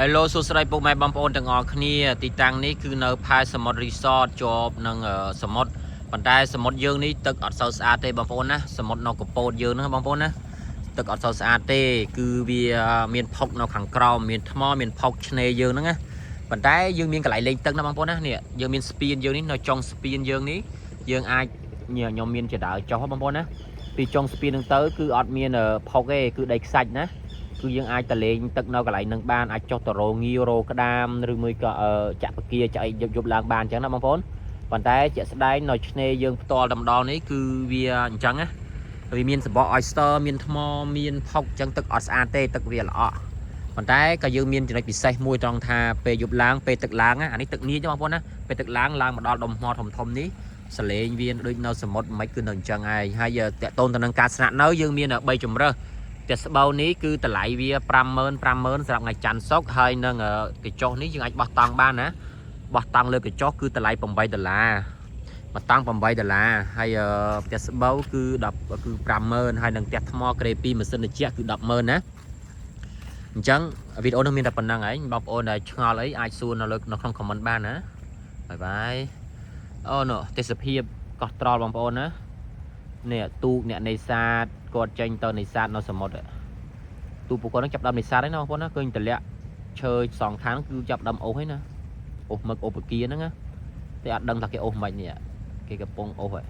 Hello សួស្តីពុកម៉ែបងប្អូនទាំងអស់គ្នាទីតាំងនេះគឺនៅផែសមុទ្ររីសតជាប់នឹងសមុទ្រប៉ុន្តែសមុទ្រយើងនេះទឹកអត់សូវស្អាតទេបងប្អូនណាសមុទ្រនៅកពតយើងហ្នឹងបងប្អូនណាទឹកអត់សូវស្អាតទេគឺវាមានផុកនៅខាងក្រោមមានថ្មមានផុកឆ្នេរយើងហ្នឹងណាប៉ុន្តែយើងមានកន្លែងលេងទឹកណាបងប្អូនណានេះយើងមានស្ពានយើងនេះនៅចុងស្ពានយើងនេះយើងអាចញខ្ញុំមានចដើចុះបងប្អូនណាពីចុងស្ពានហ្នឹងទៅគឺអត់មានផុកទេគឺដីខ្សាច់ណា គឺយើងអាចទៅលេងទឹកនៅកន្លែងនឹងបានអាចចុះទៅរងាវរក្តាមឬមួយក៏ចាក់ពគាចាក់អីយប់យប់ឡើងបានអញ្ចឹងណាបងប្អូនប៉ុន្តែជាក់ស្ដែងនៅឆ្នេរយើងផ្ទាល់តែម្ដងនេះគឺវាអញ្ចឹងណាវាមានសបក oyster មានថ្មមានផុកអញ្ចឹងទឹកអត់ស្អាតទេទឹកវាល្អក់ប៉ុន្តែក៏យើងមានចំណុចពិសេសមួយត្រង់ថាពេលយប់ឡើងពេលទឹកឡើងណាអានេះទឹកនាចទេបងប្អូនណាពេលទឹកឡើងឡើងមកដល់ដុំថ្មធំធំនេះសលេងវាដូចនៅសមុទ្រមិនគឺនៅអញ្ចឹងឯងហើយតកតូនទៅនឹងការស្នាក់នៅយើងមាន3ជម្រើស ផ្ទះស្បូវនេះគឺតម្លៃវា50000 50000សម្រាប់ថ្ងៃច័ន្ទសុក្រហើយនឹងកញ្ចុះនេះយើងអាចបោះតង់បានណាបោះតង់លើកញ្ចុះគឺតម្លៃ8ដុល្លារមួយតង់8ដុល្លារហើយផ្ទះស្បូវគឺ10គឺ50000ហើយនឹងផ្ទះថ្មក្រេ2ម៉ាស៊ីនត្រជាក់គឺ100,000ណាអញ្ចឹងវីដេអូនេះមានតែប៉ុណ្្នឹងឯងបងប្អូនដែលឆ្ងល់អីអាចសួរនៅលើនៅក្នុង comment បានណាបាយបាយអូនោះទេសភាពកោះត្រល់បងប្អូនណានេះទូកអ្នកនេសាទគាត់ចេញទៅនេសាទនៅសមុទ្រ ទូពួកគាត់នឹងចាប់ដើមនេសាទហើយណាបងប្អូនណាឃើញតម្លាក់ឈើសងខាងគឺចាប់ដើមអូសហើយណាអូសមឹកអូសពគាហ្នឹងណាតែអត់ដឹងថាគេអូសមិននេះគេកំពុងអូសហើយ